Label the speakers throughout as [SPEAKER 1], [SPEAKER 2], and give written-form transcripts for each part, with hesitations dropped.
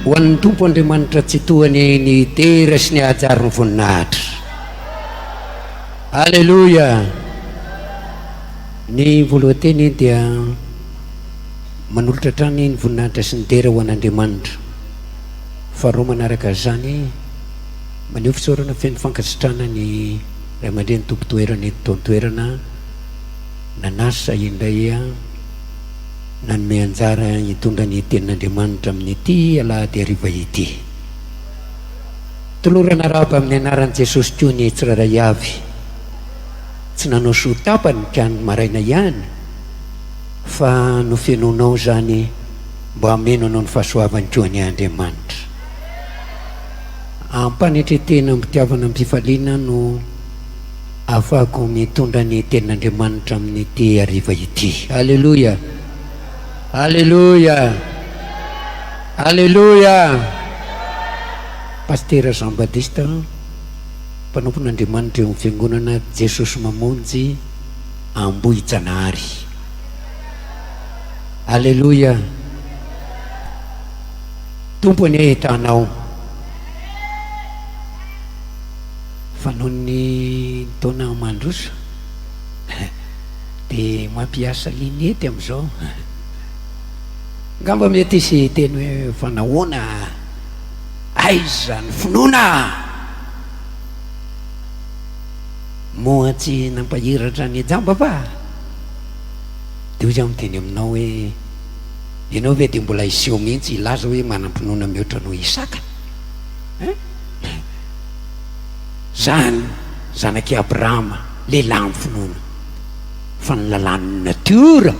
[SPEAKER 1] Ho an'ny Tompo Andriamanitra Tsitoha anie ny dera sy ny haja ary ny voninahitra. Aleloia! Ny voalohan-teny dia manolotra hatrany ny voninahitra sy ny dera ho an'Andriamanitra. Faharoa manaraka izany, maneho fisaorana feno fankasitrahana ny ray aman-dreny tompon-toerana eto an-toerana nanasa indray nanome anjara hitondra ny Tenin'Andriamanitra amin'ity alahady hariva ity. Tolorana arahaba amin'ny anaran'i Jesosy koa ny tsirairay avy. Tsy nanao soa tapany ka ny maraina ihany fa nofenoinao izany mba hameno anao ny fahasoavany koa anie Andriamanitra. Am-panetren-tena am-pitiavana am-pifaliana no ahafahako mitondra ny tenin'Andriamanitra amin'ity hariva ity. Aleloia! Aleloia! Aleloia! Pasitera Jean Baptiste, mpanompon'Andriamanitra eo amin'ny Fiangonana Jesosy Mamonjy Ambohijanahary. Aleloia! Tompo anie hitanao. Fa noho ny taona mandroso dia mampiasa lunette amin'izao. Angamba mety hisy hiteny hoe fa nahoana? Aiza ny finoana? Moa tsy nampahiratra ny jamba va? Dia hoy izaho miteny aminao hoe, ianao ve dia mbola hiseho mihitsy hilaza hoe manam-pinoana mihoatra noho Isaka? Hein? Zany zanak'i Abrahama, lehilahy amin'ny finoana, fa ny lalàn'ny natiora,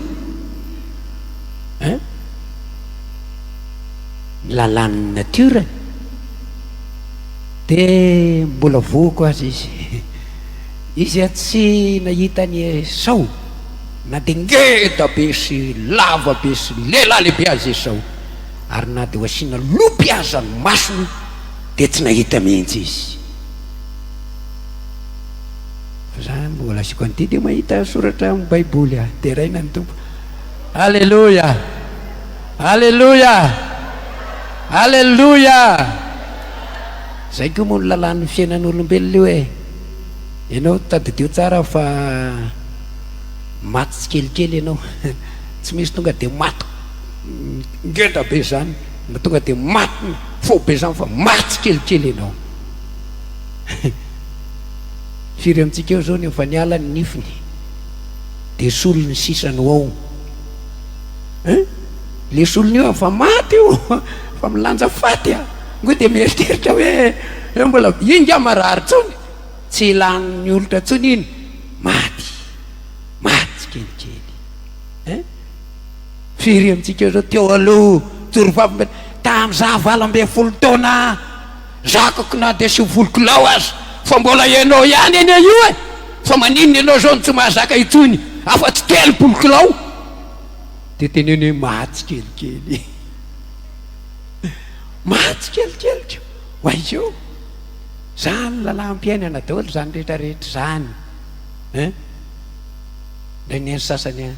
[SPEAKER 1] hein? Ny lalàn'ny natiora dia mbola voako aza izy. Izy tsy nahita an'i Esao na dia ngeda be sy lava be sy lehilahy lehibe aza Esao, ary na dia ho asiana lopy aza ny masony dia tsy nahita mihitsy izy. Fa za mbola asiako an'ity dia mahita soratra amin'ny Baiboly aho. Deraina ny Tompo. Aleloia! Aleloia! Aleloia! Zay koa moa ny lalàn'ny fiainan'olombelona io e. Ianao tadidio tsara fa maty tsikelikely ianao. Tsy misy tonga dia maty ngeda be zany na tonga dia maty fo be zany fa maty tsikelikely ianao. Firy amintsika eo zao no efa niala ny nifiny dia solony sisa no ao. Hein? Le solony io efa maty io, efa milanja faty a. Ngo dia mieritreritra hoe hoe mbola iny nga marary tsony, tsy lanin'ny olitra tsony iny, maty, maty tsikelikely. Hein? Firy amintsika zao teo aloha torovavy tamin'izaho 18 taona zakako na dia 90 kilao aza fa mbola ianao ihany anie io e! Fa maninona ianao zao no tsy mahazaka intsony afa-tsy 30 kilao? Dia teneno hoe maty tsikelikely. Maty tsikelikely ko. Ho aiza eo? Zany lalam-piainana daholo zany rehetra rehetra zany. Hein? Ndray ny an'ny sasany an,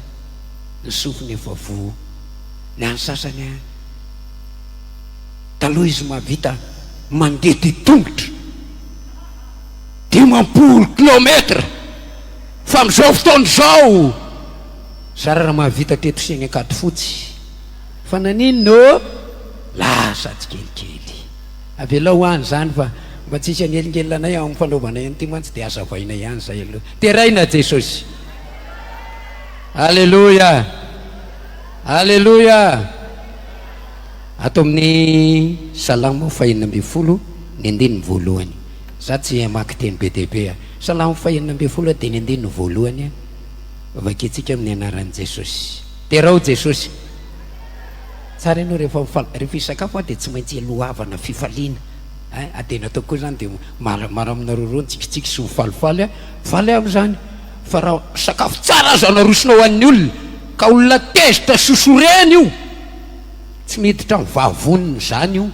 [SPEAKER 1] ny sofiny efa voa. Ny an'ny sasany an, taloha izy mahavita mandeha dia tongotra 50 kilomètre fa amin'izao fotoana izao zara raha mahavita teto sy eny Ankadifotsy. Fa naninona ô? Lasa tsikelikely. Avelao any izany fa mba tsy hisy hanelingelina anay ao amin'ny fanaovanay an'ity mantsy dia hazavaina ihany izay aloha. Deraina Jesosy. Aleloia. Aleloia. Ato amin'ny Salamo fahenina ambin'ny folo ny andininy voalohany. Za tsy hamaky teny be dia be a. Salamo fahenina ambin'ny folo dia ny andininy voalohany. Vakintsika amin'ny anaran'i Jesosy. Derao Jesosy. Tsara ianao rehefa mifaly, rehefa hisakafo dia tsy maintsy ialohavana fifaliana ein, dia natao koa izany dia maro aminareo ireo nitsikitsiky sy mifalifaly an, faly aho amin'izany, fa raha sakafo tsara aza no arosonao ho an'ny olona ka olona tezitra sy sorena io, tsy miditra amin'ny vavoniny izany io,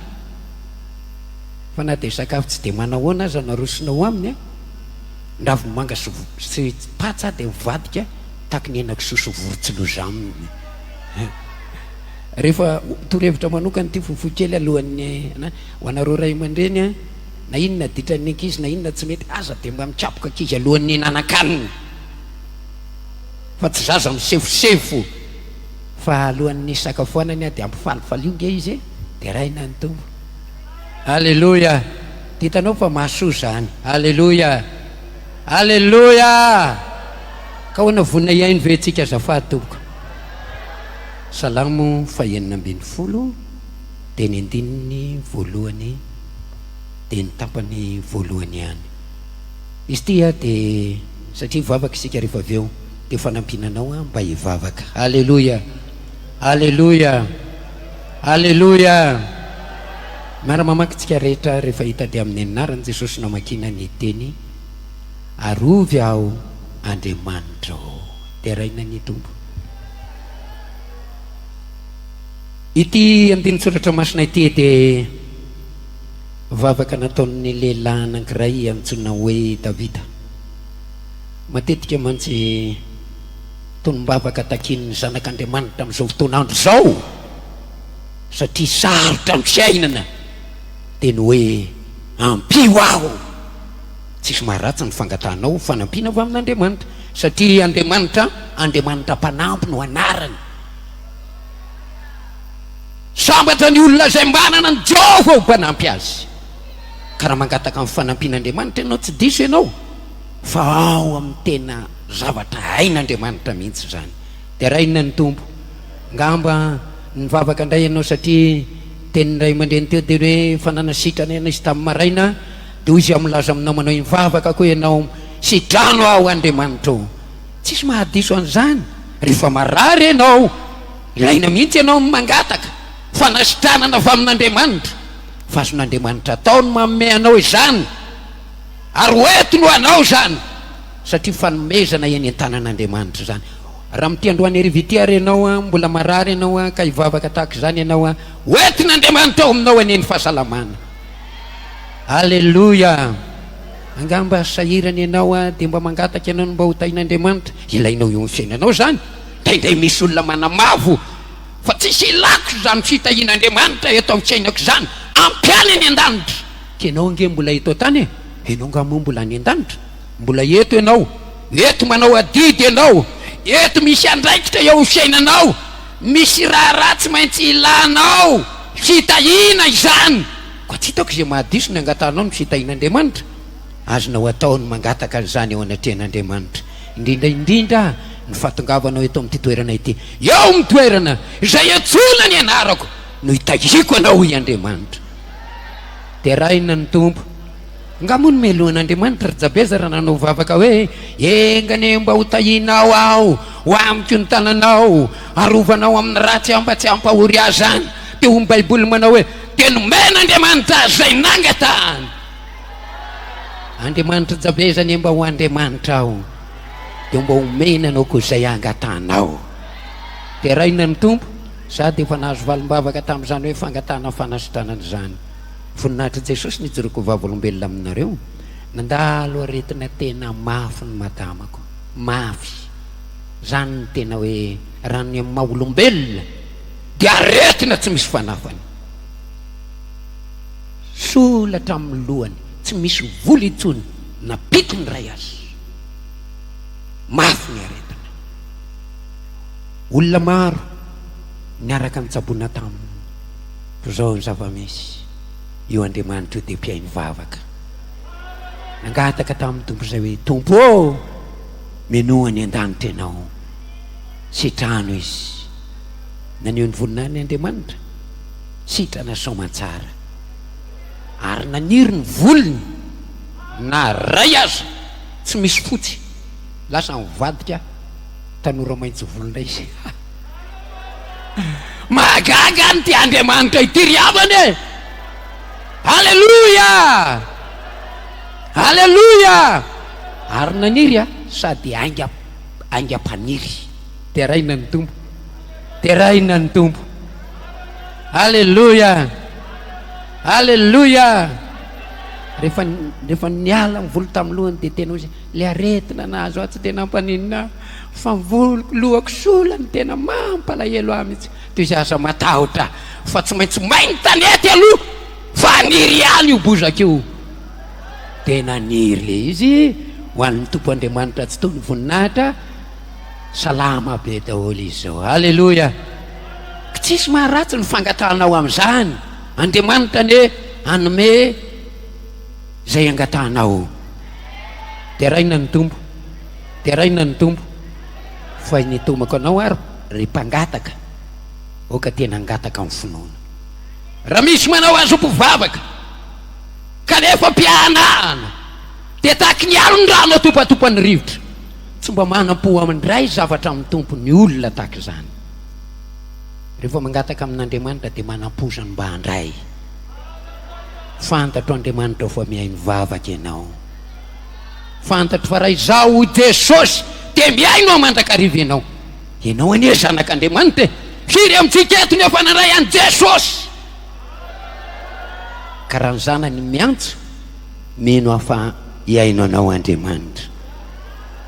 [SPEAKER 1] fa na dia sakafo tsy dia manahoana aza no arosonao aminy an, ny ravimanga sy sy patsa dia mivadika tahaka ny henakisoa sy vorontsiloza aminy. Rehefa torohevitra manokana ity fohifohy kely alohan'ny na ho anareo ray aman-dreny a, na inona ditran'ny ankizy na inona tsy mety, aza dia mba mikapoka ankizy alohan'ny hinanan-kanina fa tsy zaza misefosefo fa alohan'ny hisakafoanany dia ampifalifalio nge izy e, deraina ny Tompo. Aleloia! Dia hitanao fa mahasoa izany. Aleloia! Aleloia! Ka ahoana vonona hihaino ve tsika azafady tompoko? Salamo fahenina ambin'ny folo dia ny andininy voalohany dia ny tapany voalohany ihany. Izy ity dia satria hivavaka isika rehefa avy eo dia fanampiana anao mba hivavaka. Aleloia! Aleloia! Aleloia! Miara-mamaky tsika rehetra rehefa hita dia amin'ny anaran'i Jesosy no amakiana ny teny Arovy aho Andriamanitra ô. Deraina ny Tompo. Ity andinin-tsoratra masina ity dia vavaka nataon'ny lehilahy anankiray antsoina hoe Davida. Matetika mantsy tonom-bavaka takian'ny zanak'Andriamanitra amin'izao fotoan'andro izao satria sarotra ny fiainana dia ny hoe ampio aho. Tsisy maharatsy ny fangatahanao fanampiana avy amin'Andriamanitra satria Andriamanitra, Andriamanitra mpanampy no anarany. Sambatra ny olona izay manana an'i Jehovah ho mpanampy azy. Ka raha mangataka ny fanampian'Andriamanitra ianao, tsy diso ianao fa ao amin'ny tena zavatra hain'Andriamanitra mihitsy izany. Deraina ny Tompo. Angamba nivavaka indray ianao satria tenin'ny ray aman-dreny teo dia hoe efa nanasitrana ianao izy tamin'ny maraina, dia hoy izy aho milaza aminao manao hivavaka koa ianao, sitrano aho Andriamanitra ô. Tsisy mahadiso an'izany. Rehefa marary ianao, ilaina mihitsy ianao ny mangataka fanasitranana avy amin'Andriamanitra. Fa azon'Andriamanitra atao ny manome anao izany, ary ho entiny ho anao izany, satria fanomezana eny an-tanan'Andriamanitra izany. Raha amin'ity androany hariva ity ary ianao, mbola marary ianao, ka hivavaka tahaka izany ianao, ho entin'Andriamanitra ao aminao anie ny fahasalamana. Aleloia! Angamba sahirana ianao dia mba mangataka ianao ny mba ho tahin'Andriamanitra. Ilainao eo amin'ny fiainanao izany. Indraindray misy olona manamavo fa tsisy ilako izany fitahian'Andriamanitra eto amin'ny fiainako izany. Ampiany any an-danitra. K'ianao ange mbola eto an-tany e! Ianao angaha moa mbola any an-danitra? Mbola eto ianao. Eto manao adidy ianao. Eto misy andraikitra eo amin'ny fiainanao. Misy raharaha tsy maintsy ilanao fitahiana izany. Koa tsy hitako izay mahadiso ny angatahanao ny fitahian'Andriamanitra. Azonao atao ny mangataka an'izany eo anatrehan'Andriamanitra. Indrindra indrindra ny fahatongavanao eto amin'ity toerana ity. Eo amin'ny toerana izay iantsoana ny anarako no hitahiako anao, hoy Andriamanitra. Deraina ny Tompo. Angaha moa nomelohin'Andriamanitra ry Jabeza raha nanao vavaka hoe, Enga anie mba ho tahianao aho, ho amiko ny tananao, arovanao amin'ny ratsy aho mba tsy hampahory ahy izany. Dia hoy ny Baiboly manao hoe, Dia nomen'Andriamanitra azy izay nangatahany. Andriamanitr'i Jabeza anie mba ho Andriamanitrao, dia mba homena anao koa izay angatahanao. Deraina ny Tompo, izaho dia efa nahazo valim-bavaka tamin'izany hoe fangatahana fanasitranana izany. Voninahitr'i Jesosy ny hijoroako ho vavolombelona aminareo, nandalo aretina tena mafy ny madamako, mafy, zany ny tena hoe raha ny amin'ny maha olombelona dia aretina tsy misy fanafany, sola hatramin'ny lohany, tsy misy vola intsony na pitiny iray aza, mafy ny aretina, olona maro niaraka nitsaboina taminy. Toy izao ny zava-misy, io Andriamanitra io dia mpihaino vavaka. Nangataka tamin'ny Tompo izay hoe, Tompo ô, minoa any an-danitra Ianao. Sitrano izy. Naneho ny voninahiny Andriamanitra. Sitrana soamantsara. Ary naniry ny volony, na iray aza tsy misy fotsy. Lasa nivadika tanora maitso volo indray izy. Mahagaga an'ity Andriamanitra ity ry havana e! Aleloia! Aleloia! Ary naniry aho sady ainga aingam-paniry. Deraina ny Tompo. Deraina ny Tompo. Aleloia! Aleloia! Rehefa rehefa niala ny volo tamin'ny lohany dia tena hoy izy, ilay aretina nahazo ahy tsy dia nampaninona ahy. Fa ny voloko lohako sola no tena mampalahelo ahy mihitsy. Toy izay aza matahotra fa tsy maintsy may ny tanety aloha fa haniry ihany io bozaka io. Dia naniry le izy ho an'ny Tompo Andriamanitra Tsitoha ny voninahitra. Salama be daholo izy izao. Aleloia. Tsisy maharatsy ny fangatahanao amin'izany. Andriamanitra anie hanome izay angatahanao. Deraina ny Tompo. Deraina ny Tompo. Fa ny tomako anao ary ry mpangataka, aoka tena hangataka amin'ny finoana. Raha misy manao azy ho mpivavaka kanefa mpiahanahana dia tahaky ny alon-drano atopatopan'ny rivotra. Tsy mba manam-po handray zavatra amin'ny Tompo ny olona tahaka izany. Rehefa mangataka amin'Andriamanitra dia manam-po izany mba handray. Fantatro Andriamanitra fa mihaino vavaka Ianao. Fantatro fa raha izaho ho Jesosy dia mihaino aho mandrakariva Ianao. Ianao anie zanak'Andriamanitra e! Firy amintsika eto no efa nandray an'i Jesosy? Ka raha ny zanany miantso, mino aho fa hihaino anao Andriamanitra.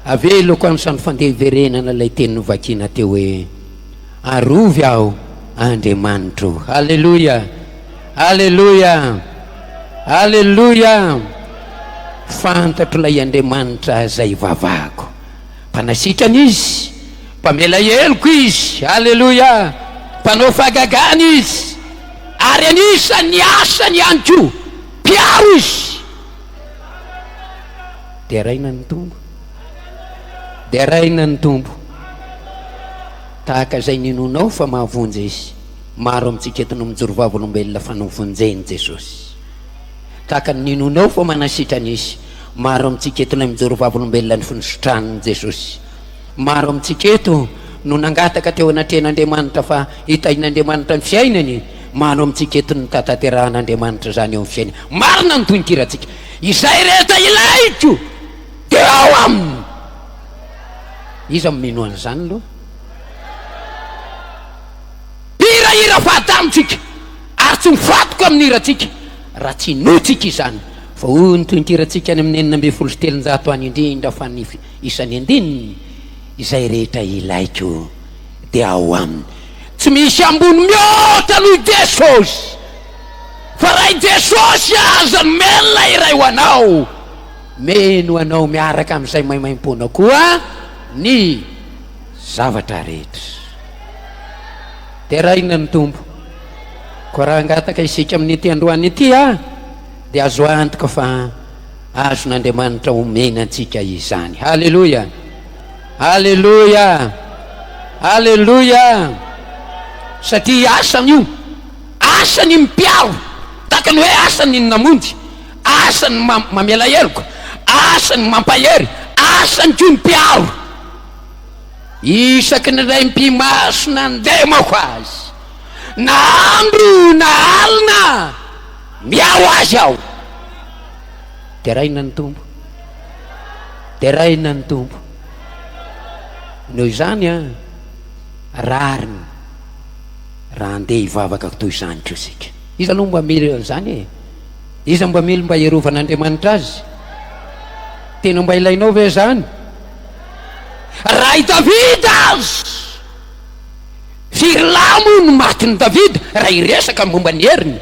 [SPEAKER 1] Avelako anisan'ny fandeha hiverenana ilay teny novakiana teo hoe, Arovy aho Andriamanitro. Aleloia! Aleloia! Aleloia! Fantatro ilay Andriamanitra izay ivavahako. Mpanasitrana Izy, Mpamela heloka Izy. Aleloia! Mpanao fahagagana Izy, ary anisan'ny asany ihany koa, Mpiaro Izy. Deraina ny Tompo. Deraina ny Tompo. Tahaka izay ninoanao fa mahavonjy Izy. Maro amintsika eto no mijoro vavolombelona fa novonjen'i Jesosy. Tahaka ny ninoanao fa manasitrana Izy. Maro amintsika eto ilay mijoro vavolombelona ny finositran'i Jesosy. Maro amintsika eto no nangataka teo anatrehan'Andriamanitra fa hitahian'Andriamanitra ny fiainany. Maro amintsika eto no tantanterahan'Andriamanitra izany eo amin'ny fiainany. Marina ny tonon-kirantsika. Izay rehetra ilaiko dia ao aminy. Iza no mino an'izany aloha? Mpihirahira fahatany tsika ary tsy mifantoka amin'ny hirantsika raha tsy inoantsika izany. Fa hoy ny tonon-kirantsika any amin'ny 316 any indrindra fa ny isan'ny andininy, Izay rehetra ilaiko dia ao aminy. Tsy misy ambony mihoatra noho i Jesosy. Fa raha i Jesosy aza no melona iray ho anao, meno anao miaraka amin'izay maimaimpoana koa ny zavatra rehetra. Deraina ny Tompo. Koa raha hangataka isika amin'ity androany ity dia azo antoka fa azon'Andriamanitra omena antsika izany. Haleloia! Aleloia! Aleloia! Satria asany io, asany ny mpiaro, tahaka ny hoe asany ny namonjy, asany ny mamela heloka, asany ny mampahery, asany koa ny mpiaro. Isaky ny ray mpimaso nandeha manko azy, na andro na alina, miaro azy aho. Deraina ny Tompo. Deraina ny Tompo. Noho izany an, rariny raha andeha hivavaka toy izany koa isika. Iza aloha mba mila an'izany e? Iza mba mila mba hiarovan'Andriamanitra azy? Tena mba ilainao ve izany? Raha i Davida aza, firy lahy moa no matin'i Davida raha hiresaka momba ny heriny?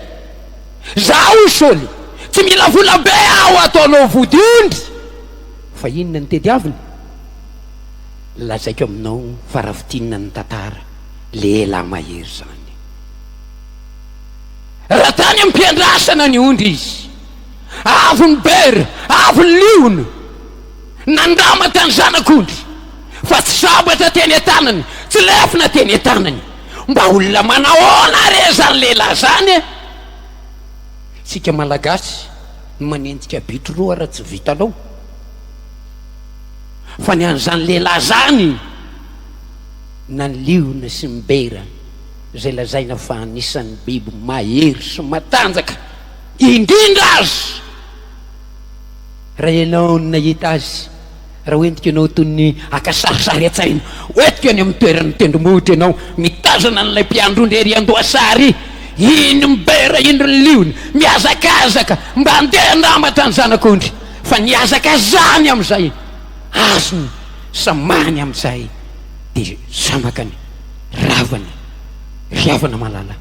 [SPEAKER 1] Zaho hoy Saoly, tsy mila vola be aho ataonao vodiondry. Fa inona no tediaviny? Lazaiko aminao fa raha fintinina ny tantara, lehilahy mahery izany. Raha tany am-piandrasana ny ondry izy, avy ny bera, avy ny liona, nandamatra ny zanak'ondry, fa tsy sabatra teny an-tanany, tsy lefona teny an-tanany. Mba olona manahoana re zany lehilahy zany e? Tsika malagasy ny manenjika bitro roa raha tsy vitanao. Fa ny an'izany lehilahy zany na ny liona sy ny bera izay lazaina fa anisan'ny biby mahery sy matanjaka indrindra aza raha ianao no nahita azy Raha hoentiko ianao toy ny haka sarisary an-tsaina, hoentiko any amin'ny toeran'ny tendrombohitra ianao, mitazana an'ilay mpiandry ondry ery an-dohasaha ary, iny mibera, iny ry liona, mihazakazaka mba handeha handamatra ny zanak'ondry, fa ny hazakazany amin'izay azony, samany amin'izay. Dia samakany, ravany, ry havana malala.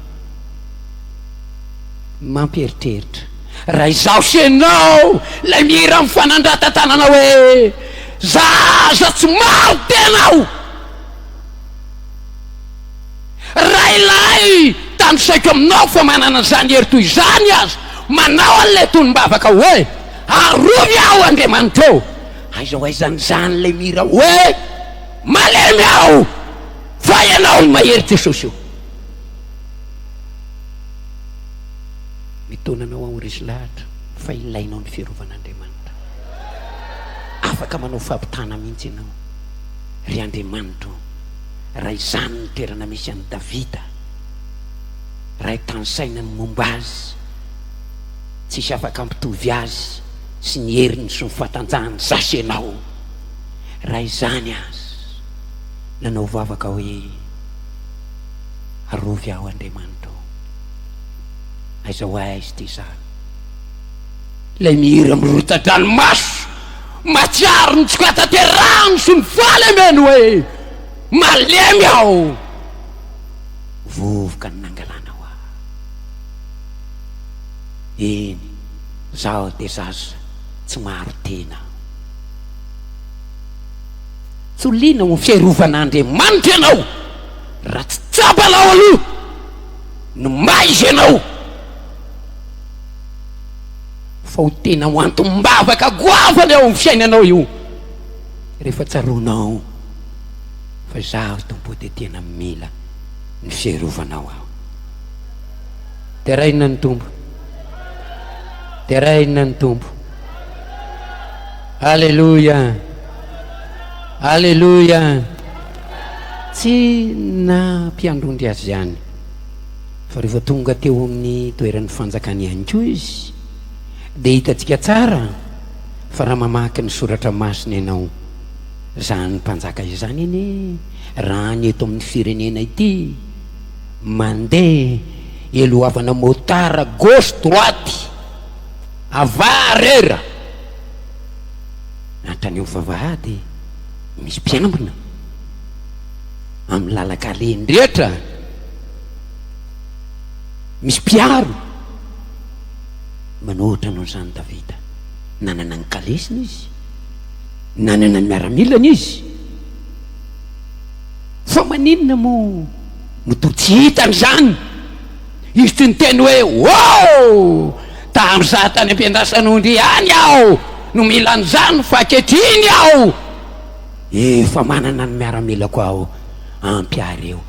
[SPEAKER 1] Mampieritreritra. Raha izaho sy ianao ilay mihira amin'ny fanandratan-tanana hoe, Zaza tsy maro tena aho! Raha ilay tanisaiko aminao fa manana izany hery toy izany aza manao an'ilay tonom-bavaka hoe, Arovy aho Andriamanitra ô! Aiza ho aiza an'izany ilay mihira hoe, Malemy aho fa Ianao no mahery Jesosy ô! Mitaona anao aho resy lahatra fa ilainao ny fiarovan'Andriamanitra. Afaka manao fampitana mihitsy ianao, ry Andriamanitra ô, raha izany ny toerana misy an'i Davida, raha tanisaina ny momba azy, tsisy afaka hampitovy azy sy ny heriny sy ny fahatanjahany za sy ianao. Raha izany aza, nanao vavaka hoe, Arovy aho Andriamanitra ô. Aiza ho aiza ity izany? Ilay mihira mirotsa-dranomaso, mahatsiaro ny tsy fahatanterahany sy ny fahalemeny hoe, Malemy aho! Vovoka ny nangalanao ahy. Eny, izaho dia zaza tsy maharo tena. Tsy ho liana ho fiarovan'Andriamanitra ianao raha tsy tsapanao aloha ny maha izy anao fa ho tena ho antom-bavaka goavana eo amin'ny fiainanao io rehefa tsaroanao fa izaho Tompo dia tena mila ny fiarovanao aho. Deraina ny Tompo. Deraina ny Tompo. Aleloia. Aleloia. Tsy nampiandrondry azy ihany, fa rehefa tonga teo amin'ny toeran'ny fanjakany ihany koa izy, dia hitantsika tsara fa raha mamaky ny soratra masina ianao, izany mpanjaka izany anie raha ny eto amin'ny firenena ity, mandeha eloavana motard gauche droite, avant arrière, hatrany amin'ny vavahady misy mpiambina. Amin'ny lalan-kalehiny rehetra misy mpiaro. Manohitra noho izany Davida. Nanana ny kalesiny izy, nanana ny miaramilany izy. Fa maninona moa no toa tsy hitany izany? Izy tsy niteny hoe, Oh! Tamin'izaho tany am-piandrasan'ondry ihany aho no mila an'izany, fa ankehitriny aho Efa manana ny miaramilako aho ampy ahy ireo.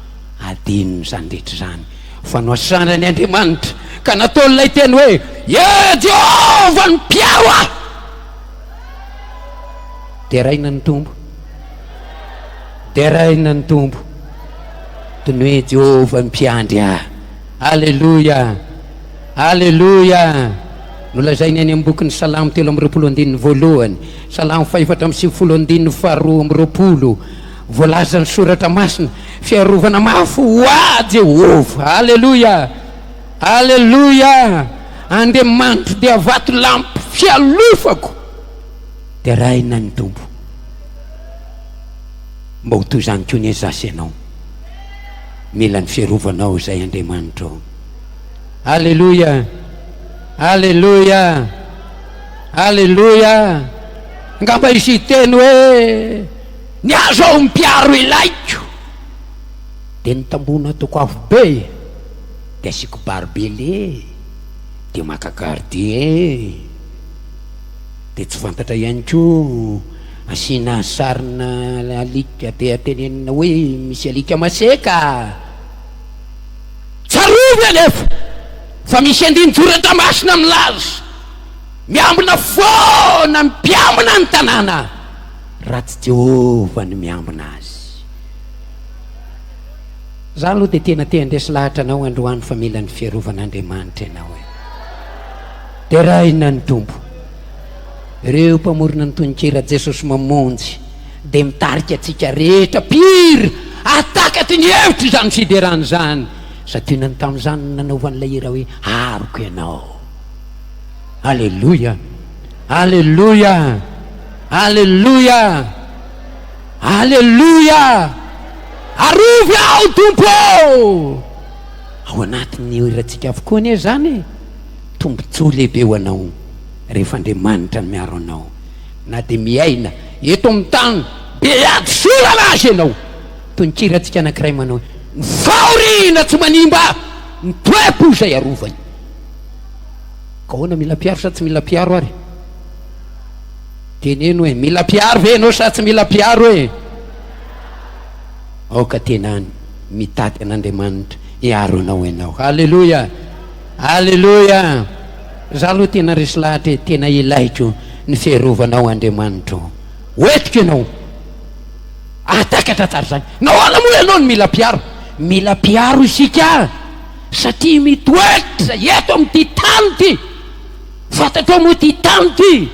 [SPEAKER 1] Adinony izany rehetra izany fa nohasanany Andriamanitra ka nataony ilay teny hoe, Ie, Jehovah no mpiaro ahy! Deraina ny Tompo. Deraina ny Tompo. Toy ny hoe Jehovah no mpiandry ahy. Aleloia! Aleloia! Nolazainy any amin'ny bokin'ny Salamo 23 andininy voalohany, Salamo faha-94 andininy faha-22, voalazan'ny Soratra Masina, Fiarovana mafy ho ahy Jehovah. Aleloia! Aleloia! Andriamanitro dia vatolampy fialofako. Deraina ny Tompo. Mba ho toy izany koa anie izaho sy ianao. Mila ny fiarovanao izay Andriamanitro. Aleloia! Aleloia! Aleloia! Angamba hisy hiteny hoe, Ny ahy izao mpiaro ilaiko. Dia ny tamboho nataoko avo be, dia asiako barbelé, dia maka gardien, dia tsy fantatra ihany koa asiana sarina alika, dia tenenina hoe misy alika maseka. Tsarovy anefa fa misy andinin-tsoratra masina milaza, Miambina foana ny mpiambina ny tanàna, raha tsy Jehovah no miambina azy. Za aloha dia tena te handresy lahatra anao androany fa mila ny fiarovan'Andriamanitra ianao e. Deraina ny Tompo. Ireo mpamorona ny tononkira Jesosy Mamonjy dia mitarika antsika rehetra mpihira hahatakatry ny hevitr' izany fiderana izany. Santionany tamin'izany no nanaovany ilay hira hoe Aroko Ianao. Aleloia! Aleloia! Aleloia! Aleloia! Arovy aho Tompo ô! Ao anatin'ny hirantsika avokoa anie izany e! Tombontsoa lehibe ho anao rehefa Andriamanitra no miaro anao na dia miaina eto amin'ny tany be ady sy olana aza ianao. Tononkirantsika anankiray manao hoe, Ny fahoriana tsy manimba ahy, ny toe-po izay arovany. Ka ahoana, mila mpiaro sa tsy mila mpiaro ary? Teneno hoe, mila mpiaro ve ianao sa tsy mila mpiaro e? Aoka tena mitady an'Andriamanitra hiaro anao ianao. Haleloia! Aleloia! Za aloha tena resy lahatra e, tena ilaiko ny fiarovanao Andriamanitra o. Ho entiko ianao hahatakatra tsara izany. Nahoana moa ianao no mila mpiaro? Mila mpiaro isika satria mitoetra eto amin'ity tany ity. Fantatrao moa ity tany ity?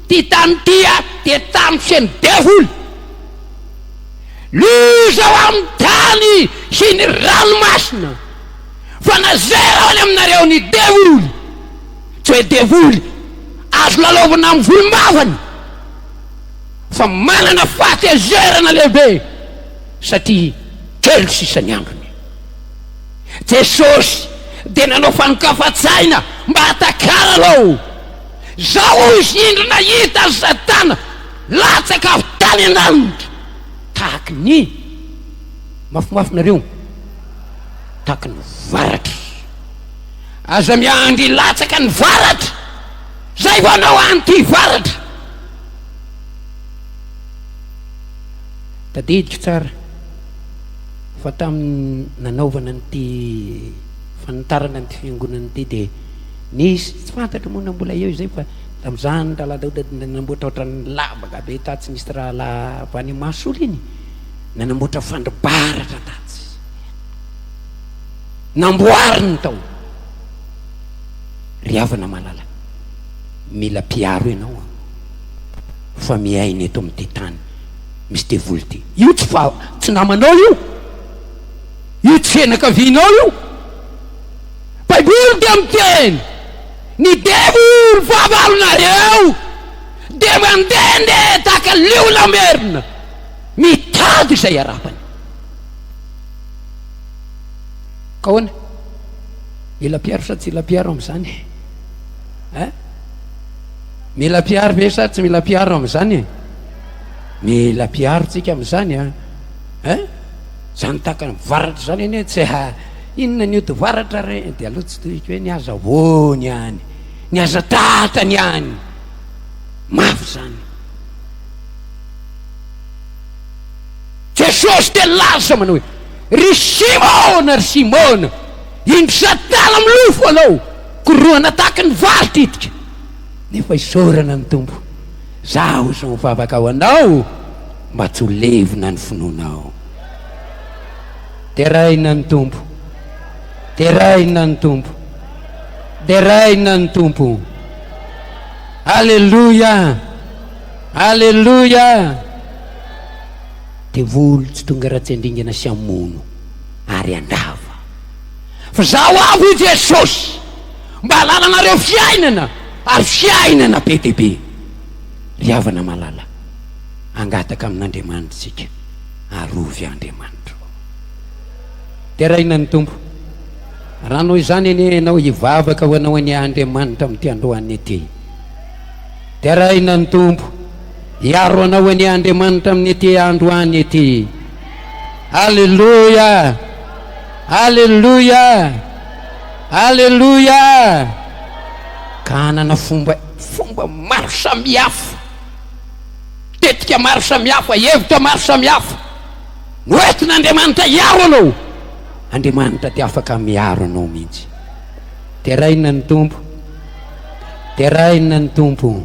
[SPEAKER 1] Ity tany ity dia tany feno devoly. Loza ho amin'ny tany sy ny ranomasina. Fa nazera any aminareo ny devoly, tsy hoe devoly azo lalaovina amin'ny volombavany, fa manana fahatezerana lehibe satria kely sisa ny androny. Jesosy dia nanao fanokafan-tsaina mba hahatakarana Zao hoy izy, Indro nahita an'i Satana latsaka avy tany an-danitra tahaky ny mafimafy nareo. Tahaky ny varatra. Aza miandry hilatsaka ny varatra, zay vao hanao anty varatra. Tadidiko tsara fa tamin'ny nanaovana an'ity fanitarana an'ity fiangonana ity dia nisy, tsy fantatro moa na mbola eo izay fa tamin'izany Rahalahy Daoda dia nanamboatra ohatran'ny lavaka be tatsy nisy rahalahy avy any Mahasolo iny, nanamboatra fandribaratra tatsy. Namboariny tao. Ry havana malala, mila mpiaro ianao an, fa miaina eto amin'ity tany misy devoly ity. Io tsy fa tsy namanao io, io tsy fianakavianao io. Baiboly dia miteny, ny devoly fahavalonareo dia mandehandeha tahaka liona merina mitady izay harapany. Ka ahoana? Mila mpiaro sa tsy mila mpiaro amin'izany? Hein? Mila mpiaro ve sa tsy mila mpiaro amin'izany e? Mila mpiaro tsika amin'izany a. Hein? Zany tahaka ny varatra zany anie tsy ha inona ny ody varatra re dia aloha tsy tohiko hoe ny aza hoany any, ny aza tatany any. Mafy zany. Jesosy dia nilaza manao hoe, Ry Simona, ry Simona, indro Satana milofo anao, korohana tahaka ny vary titika. Nefa isaorana ny Tompo, zaho izao mivavaka ho anao mba tsy ho levona ny finoanao. Deraina ny Tompo, deraina ny Tompo, deraina ny Tompo. Aleloia, aleloia. Devoly tsy tonga raha tsy handringana sy hamono ary handrava. Fa zaho avy hoy Jesosy mba halalanareo fiainana ary fiainana be dia be. Ry havana malala, hangataka amin'Andriamanitra isika, arovy Andriamanitra ô. Deraina ny Tompo. Raha noho izany anie ianao hivavaka ho anao anie Andriamanitra amin'ity androany ity. Deraina ny Tompo. Hiaro anao anie Andriamanitra amin'ity androany ity. Aleloia! Aleloia! Aleloia! Ka hanana fomba fomba maro samihafa, tetika maro samihafa, hevitra maro samihafa no entin'Andriamanitra hiaro anao. Andriamanitra dia afaka miaro anao mihitsy. Deraina ny Tompo. Deraina ny Tompo.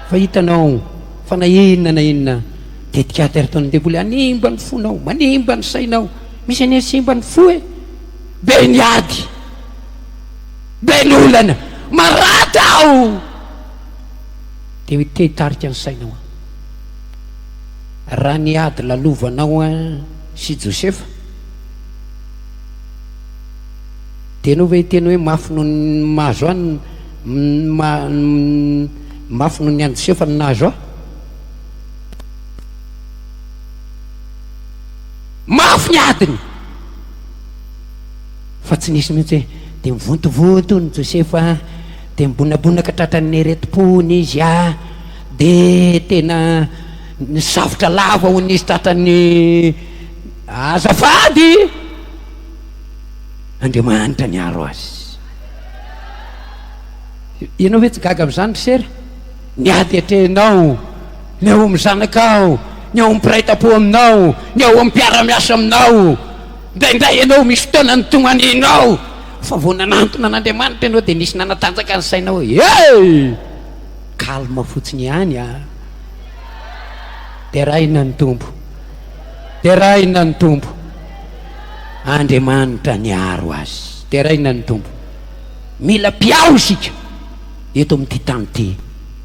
[SPEAKER 1] Fa hitanao fa na inona na inona tetikady ary ataon'ny devoly hanimba ny fonao, manimba ny sainao. Misy anie simba ny fo e. Be ny ady. Be ny olana. Maratra aho. Dia te hitarika ny sainao. Raha ny ady lalovanao sy Josefa Dia ianao ve hiteny hoe mafy noho ny mahazo ahy ny mafy noho ny an'i Josefa ny nahazo ahy? Mafy ny adiny. Fa tsy nisy mihitsy hoe dia mivontovonto hono Josefa dia mibonabonaka tratran'ny aretim-pony izy ah, dia tena nisafotra lava hono izy tratran'ny azafady! Andriamanitra niaro azy. Ianao ve tsy gaga amin'izany ry sera? Ny ady atrehinao, ny ao amin'ny zanakao, ny ao amin'ny mpiray tampo aminao, ny ao amin'ny mpiara-miasa aminao. Indraindray ianao misy fotoana nitomanianao fa vao nanantona an'Andriamanitra ianao dia nisy nanatanjaka ny sainao hoe hey! Calme fotsiny ihany ah! Deraina ny Tompo. Deraina ny Tompo. Andriamanitra niaro azy. Deraina ny Tompo. Mila mpiaro isika eto amin'ity tany ity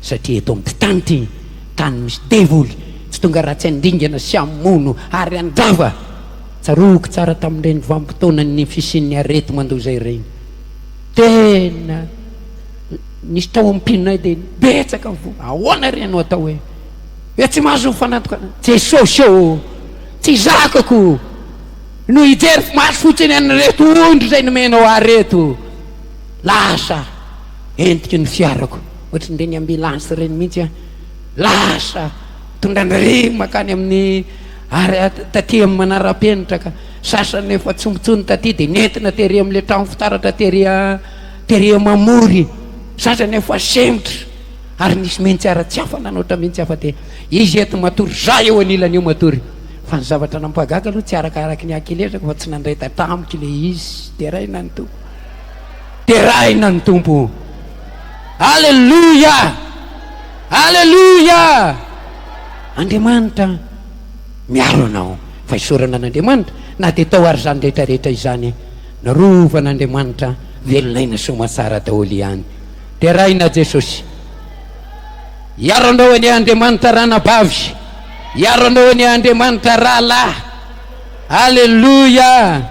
[SPEAKER 1] satria eto amin'ity tany ity tany misy devoly tsy tonga raha tsy handringana sy hamono ary handrava. Tsaroako tsara tamin'ireny vanim-potoanan'ny fisian'ny areti-mandoza ireny. Tena nisy tao amin'ny mpinonay dia betsaka ny voa. Ahoana re no atao hoe hoe tsy mahazo ny fanatokana? Jesosy ô, tsy zakako no hijery maso fotsiny an'ireto ondry izay nomenao ahy ireto. Lasa entiko ny fiarako, ohatran'ireny ambulance ireny mihitsy an. Lasa tondrandry mankany amin'ny ary taty amin'ny manara-penitra ka sasany efa tsombontsony taty dia nentina tery amin'ilay trano fitaratra tery tery Mamory, sasany efa sempotra ary nisy mihitsy ara tsy afa nanoatra mihitsy afa dia izy eto matory za eo anilany eo matory fa ny zavatra nampahagaga aloha tsy arakaraky ny hakelezako fa tsy nandray tamiko ilay izy. Deraina ny Tompo, deraina ny Tompo, Aleloia! Aleloia! Andriamanitra miaro anao. Fa isaorana an'Andriamanitra na dia tao ary izany rehetra rehetra izany, narovan'Andriamanitra velon'aina soamatsara daholo ihany. Deraina Jesosy. Hiaro anao anie Andriamanitra ranabavy. Hiaro anao anie Andriamanitra rahalahy. Aleloia!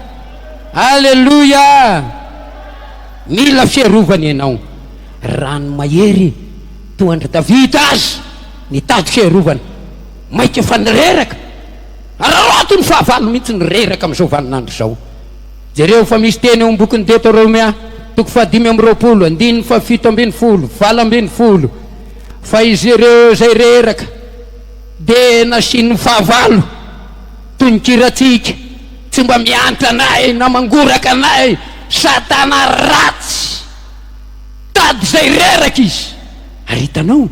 [SPEAKER 1] Aleloia! Mila fiarovana ianao. Rano mahery toa an-dry Davida aza nitady fiarovana. Mainka fa nireraka. Araraoty ny fahavalo mihitsy ny reraka amin'izao vaninandro izao. Jereo fa misy teny ao amin'ny bokin'ny Deoteronomia, toko fahadimy amby roapolo, andininy fahafito ambin'ny folo, 18, fa izy ireo izay reraka dia nasian'ny fahavalo toy ny kirantsika, tsy mba miantra anay na mangoraka anay, Satana ratsy. Tady izay reraka izy. Ary hitanao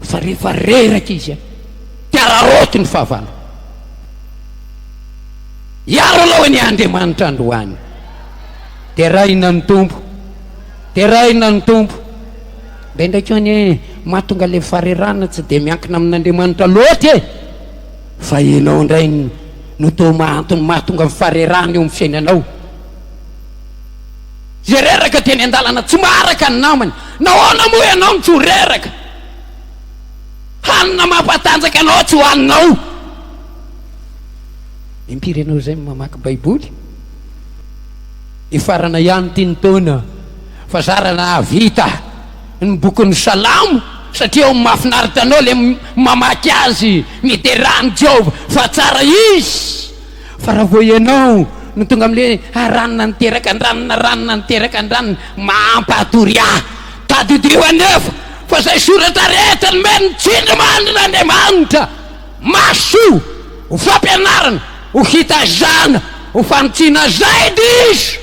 [SPEAKER 1] fa rehefa reraka izy dia araraoty ny fahavalo. Hiaro anao anie Andriamanitra androany. Deraina ny Tompo. Deraina ny Tompo. Indraindray koa anie mahatonga ilay faharerahana tsy dia miankina amin'Andriamanitra loatra e. Fa ianao indray no toa maha-antony mahatonga ny faharerahana eo amin'ny fiainanao. Izay reraka teny an-dalana tsy maharaka ny namany. Nahoana moa ianao no tsy ho reraka? Hanina mampatanjaka anao tsy hohaninao. Impiry ianao izay no mamaky Baiboly? Hifarana ihany ity ny taona fa zara nahavita ny bokin'ny Salamo satria ao mahafinaritra anao ilay mamaky azy, midera an'i Jehovah fa tsara izy. Fa raha vao ianao no tonga amin'ilay hoe ah, ranona niteraka an-dranona, ranona niteraka an-dranona, mampatory ahy. Tadidio anefa fa izay soratra rehetra nomen'ny tsindrimandrin'Andriamanitra mahasoa ho fampianarana, ho fitaizana, ho fanitsiana izay diso.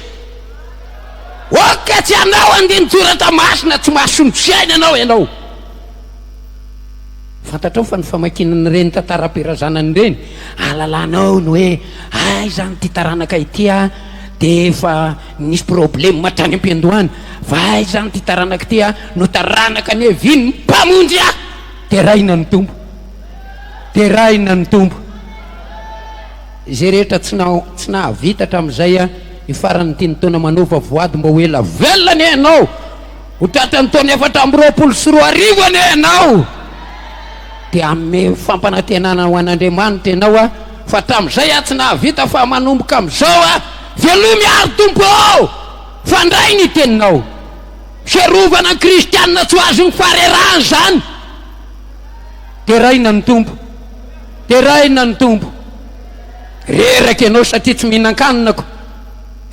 [SPEAKER 1] Oka tsy hanao andinin-tsoratra masina tsy mahasoa ny fiainanao ianao. Fantatrao fa ny famakiana an'ireny tantaram-pirazanana ireny, ahalalanao ny hoe aiza any ity taranaka ity a, dia efa nisy problème hatrany am-piandohana, fa aiza any ity taranaka ity a, no taranaka niavian'ny Mpamonjy ahy. Deraina ny Tompo. Deraina ny Tompo. Izay rehetra tsy tsy nahavita hatramin'izay a, hifaran'ity ny taona manova voady mba ho ela velona anie ianao. Ho tratran'ny taona 2024 anie ianao, dia hanome fampanantenana ho an'Andriamanitra ianao aho, fa hatramin'izay aho tsy nahavita fa manomboka amin'izao aho, velomy aho ry Tompo ô, fandray ny teninao. Fiarovana ny kristianina tsy ho azon'ny faharerahana izany. Deraina ny Tompo. Deraina ny Tompo. Reraka ianao satria tsy mihinan-kanina ko.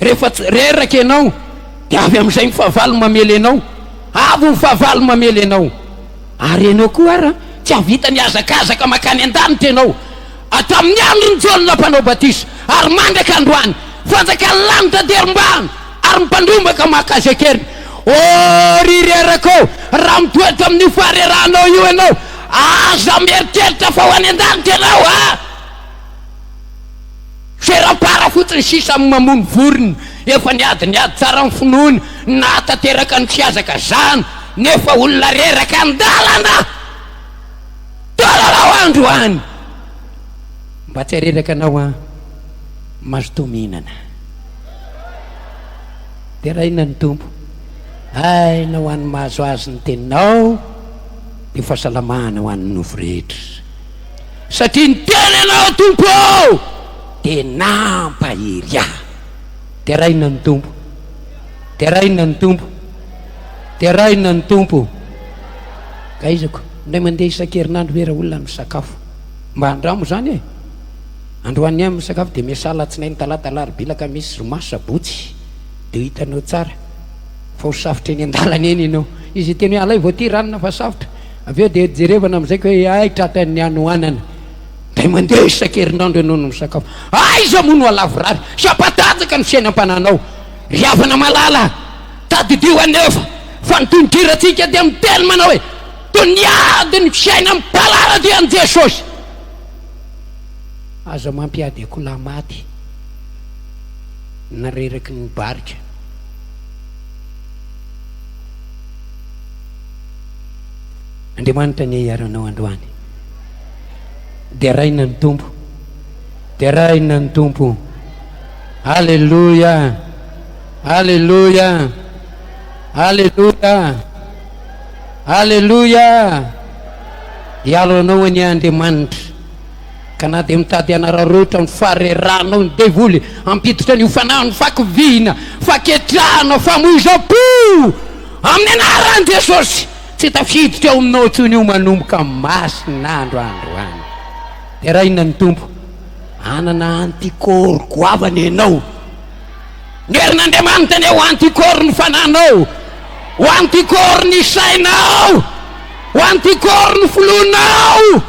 [SPEAKER 1] Rehefa tsy reraka ianao dia avy amin'izay ny fahavalo mamely anao. Avy ny fahavalo mamely anao. Ary ianao koa ara tsy hahavita ny hazakazaka mankany an-danitra ianao. Hatramin'ny andron'i Jaona Mpanao Batisa ary mandraka androany, fanjakan'ny lanitra dia rombahana ary ny mpandrombaka maka azy an-keriny. Ô ry reraka ô, raha mitoetra amin'io faharerahanao io ianao, aza mieritreritra fa ho any an-danitra ianao a! Ferampara fotsiny sisa amin'ny mamono vorona, efa niady ny ady tsara ny finoana, nahatanteraka ny fihazakazahana, nefa olona reraka an-dalana! Talalao androany! Mba tsy hareraka anao an! Mazotoa mihinana. Deraina ny Tompo. Aina ho an'ny mahazo azy ny teninao, dia fahasalamana ho an'ny nofo rehetra. Satria ny teninao Tompo ô, dia nampahery ahy. Deraina ny Tompo. Deraina ny Tompo. Deraina ny Tompo. Gaizako, indray mandeha isan-kerinandro ve raolona no misakafo? Mba andramo izany e! Androany ihany misakafo dia miasa alatsinainy, talata, alarobia, alakamisy, zoma, sabotsy. Dia ho hitanao tsara fa ho safotra eny an-dalana eny ianao. Izy hiteny hoe alaivo aty ranona fa safotra. Avy eo dia jerevana amin'izay ka hoe hay tratran'ny hanoanana. Indray mandeha isan-kerinandro ianao no misakafo. Aiza moa no halavorary sy hampatanjaka ny fiainam-panahinao? Ry havana malala, tadidio anefa fa ny tononkirantsika dia miteny manao hoe, Toy ny ady ny fiainam-palalana an'i Jesosy. Aza mampiady akoholahy maty na reraky ny barika. Andriamanitra anie hiaro anao androany. Deraina ny Tompo. Deraina ny Tompo. Aleloia. Aleloia. Aleloia. Aleloia. Hiaro anao anie Andriamanitra. Ka na dia mitady hanararaotra ny faharerahanao ny devoly, hampiditra an'io fanahin'ny fakiviana, faketrahana, famoizam-po, amin'ny anaran'i Jesosy, tsy tafiditra ao aminao intsony io manomboka masin'andro androany. Deraina ny Tompo. Hanana anticorps goavana ianao. Ny herin'Andriamanitra anie ho anticorps ny fanahinao, ho anticorps ny sainao, ho anticorps ny finoanao.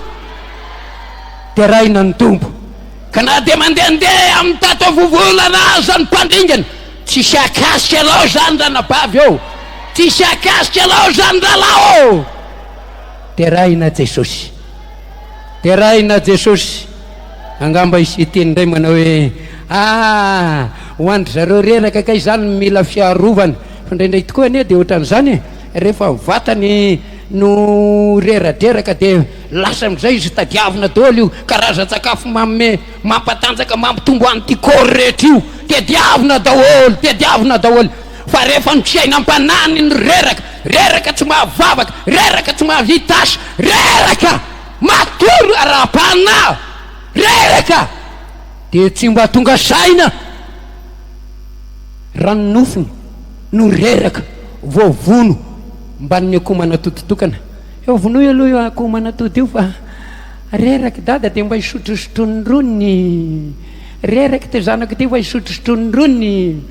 [SPEAKER 1] Deraina ny Tompo. Ka na dia mandehandeha amin'ny tato vovolana aza ny mpandringana, tsisy hahakasika anao izany ranabavy ô! Tsisy hahakasika anao izany rahalahy ô! Deraina Jesosy. Deraina Jesosy. Angamba hisy hiteny indray manao hoe, Ah! Ho an-dry zareo reraka kay izany no mila fiarovana. Fa indraindray tokoa anie dia ohatran'izany e! Rehefa vatany no reradreraka dia lasa amin'izay izy tadiavina daholo io karazan-tsakafo manome mampatanjaka mampitombo anticorps rehetra io. Tadiavina daholo, tadiavina daholo. Fa rehefa ny fiainam-panahiny no reraka, reraka tsy mahavavaka, reraka tsy mahavita asa, reraka matory ara-panahy, reraka dia tsy mba tonga saina. Raha ny nofony no reraka vao vono mbanin'ny akoho manatody tokana. Eo vonoy aloha io akoho manatody io fa reraka dada dia mba hisotrosotroiny rony. Reraka ity zanako ity fa hisotrosotroiny rony.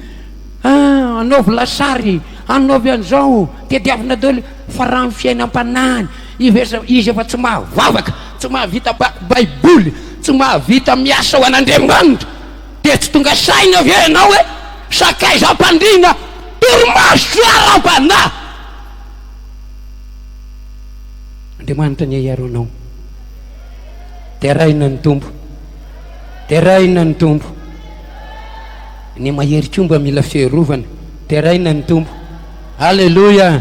[SPEAKER 1] Ah, anaovy lasary, anaovy an'izao, tediavina daholo fa raha ny fiainam-panahiny, izy efa tsy mahavavaka, tsy mahavita baiboly, tsy mahavita miasa ho an'Andriamanitra. Dia tsy tonga saina ve ianao hoe sakaiza am-pandriana, torimaso ara-panahy? Andriamanitra anie hiaro anao. Deraina ny Tompo. Deraina ny Tompo. Ny mahery koa mba mila fiarovana. Deraina ny Tompo. Aleloia!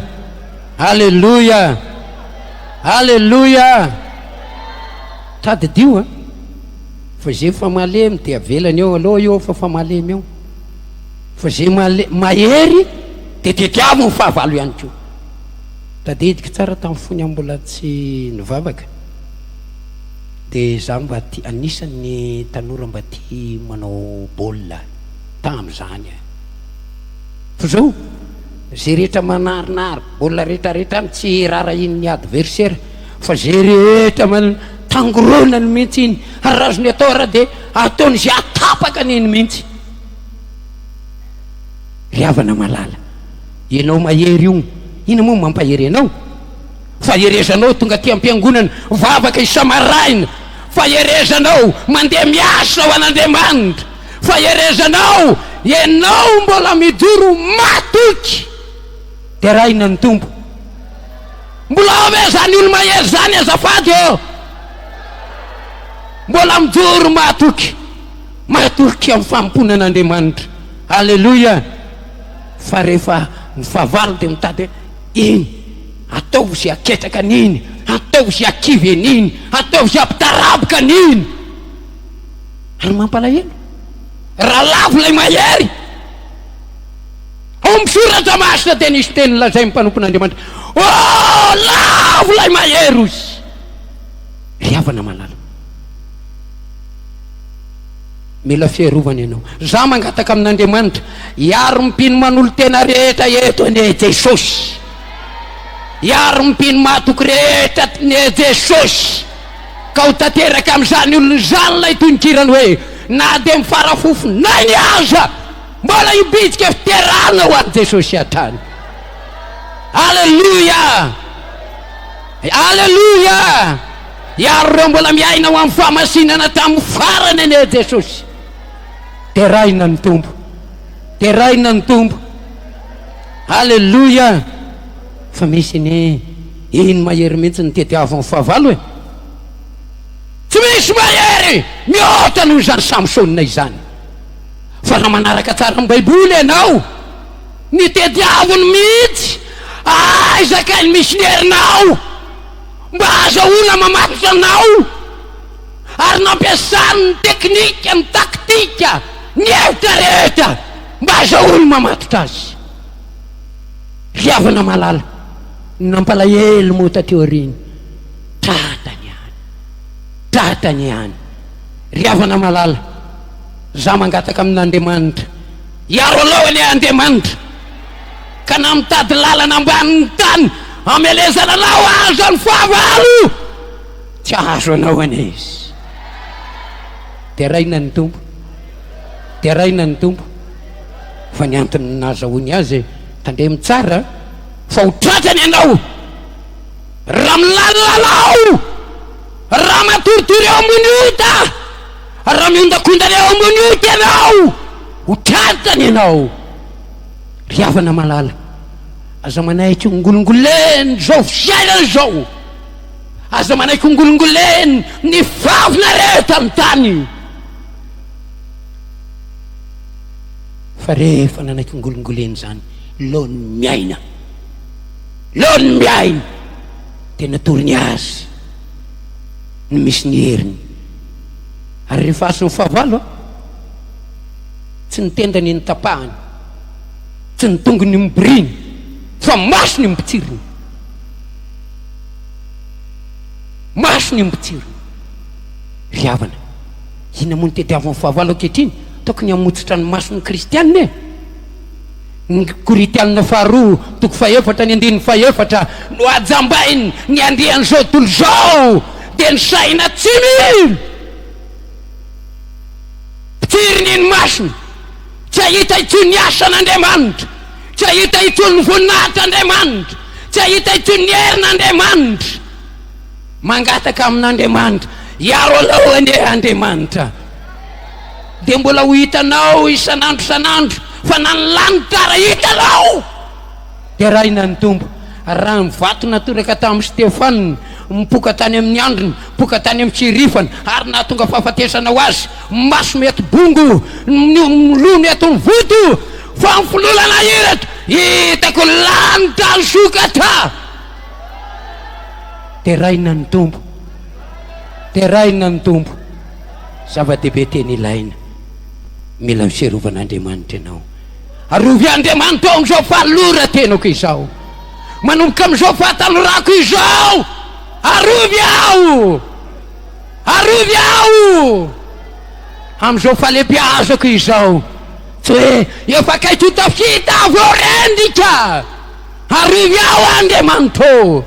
[SPEAKER 1] Aleloia! Aleloia! Tadidio an! Fa ze efa malemy dia avelany eo aloha io fa fa malemy eo. Fa ze male mahery dia tediavo ny fahavalo ihany koa. Tadidiko tsara tamin'ny fony aho mbola tsy nivavaka dia za mba tia anisan'ny tanora mba tia manao baolina tamin'izany aho. Fa zao ze rehetra manarinary baolina rehetrarehetra any tsy rarahian'ny adversaire fa ze rehetra man tangoronany mihitsy iny ary raha azony atao ara dia. Ataony izay hahatapaka an'iny mihitsy. Ry havana malala, ianao mahery io, inona moa no mampahery anao? Faherezanao tonga aty am-piangonana, vavaka isa-maraina, faherezanao mandeha miasa ho an'Andriamanitra, faherezanao ianao mbola mijoro matoky. Deraina ny Tompo. Mbola ao ve zany olo-mahery zany azafady ô? Mbola mijoro matoky, matoky amin'ny fanompoana an'Andriamanitra. Aleloia! Fa rehefa ny fahavalo dia mitady hoe iny, ataovy izay haketraka an'iny, ataovy izay hakivy an'iny, ataovy izay hampitaraboka an'iny. Ary mampalahelo raha lavo ilay mahery. Ao amin'ny Soratra Masina dia nisy teny lazain'ny mpanompon'Andriamanitra, Oh, lavo ilay mahery, hoy izy. Ry havana malala, mila fiarovana ianao. Za mangataka amin'Andriamanitra hiaro ny mpino manolo-tena rehetra eto anie Jesosy. Hiaro ny mpino mahatoky rehetra anie Jesosy. Ka ho tanteraka amin'izany olona izany ilay tononkirany hoe, Na dia mifarafofon'ainy aza, mbola hibitsika fiterahana ho an'i Jesosy hatrany. Aleloia! Aleloia! Hiaro ireo mbola miaina ho amin'ny fahamasinana hatramin'ny farany anie Jesosy. Deraina ny Tompo. Deraina ny Tompo. Aleloia! Fa misy anie iny mahery mihitsy ny tediavin'ny fahavalo e. Tsy misy mahery mihoatra noho izany Samsona izany. Fa raha manaraka tsara ny Baiboly ianao, ny tediaviny mihitsy, aiza kay ny misy ny herinao mba hahazahoana mamatotra anao, ary nampiasany ny teknika, ny taktika, ny hevitra rehetra mba hahazahoany mamatotra azy. Ry havana malala, ny nampalahelo moa taty aoriana, tratany ihany, tratany ihany. Ry havana malala, za mangataka amin'Andriamanitra, hiaro anao anie Andriamanitra, ka na mitady lalana ambanin'ny tany hamelezana anao aza ny fahavalo, tsy hahazo anao anie izy. Deraina ny Tompo, deraina ny Tompo, fa ny antony nahazahoany azy, tandremo tsara fa ho tratrany ianao raha milalao. Raha matoritory eo ambony ota, raha miondakondana eo ambony ota ianao, ho tratrany ianao. Ry havana malala, aza manaiky hongolongolen izao fiainana izao. Aza manaiky hongolongolen ny favina rehetra amin'ny tany. Fa rehefa nanaiky hongolongolen izany, leo ny miaina. Leo ny miaina. Dia natorony azy ny misy ny heriny. Ary rehefa azon'ny fahavalo, tsy ny tendany no tapahany, tsy ny tongony no miboriany, fa masony no mitsiriny. Masony no mitsiriny. Ry havana, inona moa no tediavin'ny fahavalo ankehitriny? Tokony hamotsitra ny mason'ny kristianina e! Ny Korintianina faharoa toko fahefatra ny andininy fahefatra, Nohajambainy ny andrian'izao tontolo izao, dia ny saina tsy mino. Mpitsiriny ny masony, tsy hahita intsony ny asan'Andriamanitra, tsy hahita intsony ny voninahitr'Andriamanitra, tsy hahita intsony ny herin'Andriamanitra. Mangataka amin'Andriamanitra, hiaro anao anie Andriamanitra. Dia mbola ho hitanao isan'andro isan'andro fa na ny lanitra ara hitanao. Deraina ny Tompo. Raha ny vato natoraka tamin'i Stefana, mipoka tany amin'ny andriny, mipoka tany amin'ny tsirifany, ary nahatonga fahafatesana ho azy, maso mety bongo, ny loha mety mivoto, fa ny finoana nahiratra, hitako ny lanitra nisokatra. Deraina ny Tompo. Deraina ny Tompo. Zava-dehibe tena ilaina. Mila ny fiarovan'Andriamanitra ianao. Arovy Andriamanitra ao amin'izao fahalora-tenako izao. Manomboka amin'izao fahatanorako izao. Arovy aho. Arovy aho. Amin'izao fahalehibeazako izao. Tsy hoe efa akaiky ho tafita vao rendrika. Arovy aho Andriamanitra ô.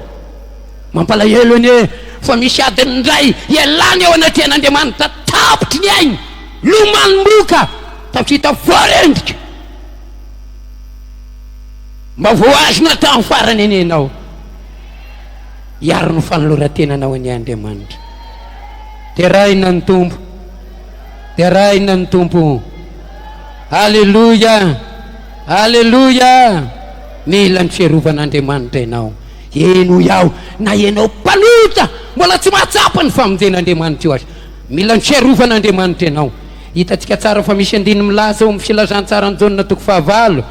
[SPEAKER 1] Mampalahelo anie fa misy adiny indray ialana eo anatrehan'Andriamanitra tapitry ny aina. Lomano-moka, tafita voarendrika. Mba voahazona hatramin'ny farany anie ianao. Hiaro ny fanoloran-tenanao anie Andriamanitra. Deraina ny Tompo. Deraina ny Tompo. Aleloia! Aleloia! Mila ny fiarovan'Andriamanitra ianao. Eny hoy aho, na ianao mpanota mbola tsy mahatsapa ny famonjen'Andriamanitra io aza. Mila ny fiarovan'Andriamanitra ianao. Hitantsika tsara fa misy andininy milaza ao amin'ny Filazantsaran'i Jaona toko fahavalo,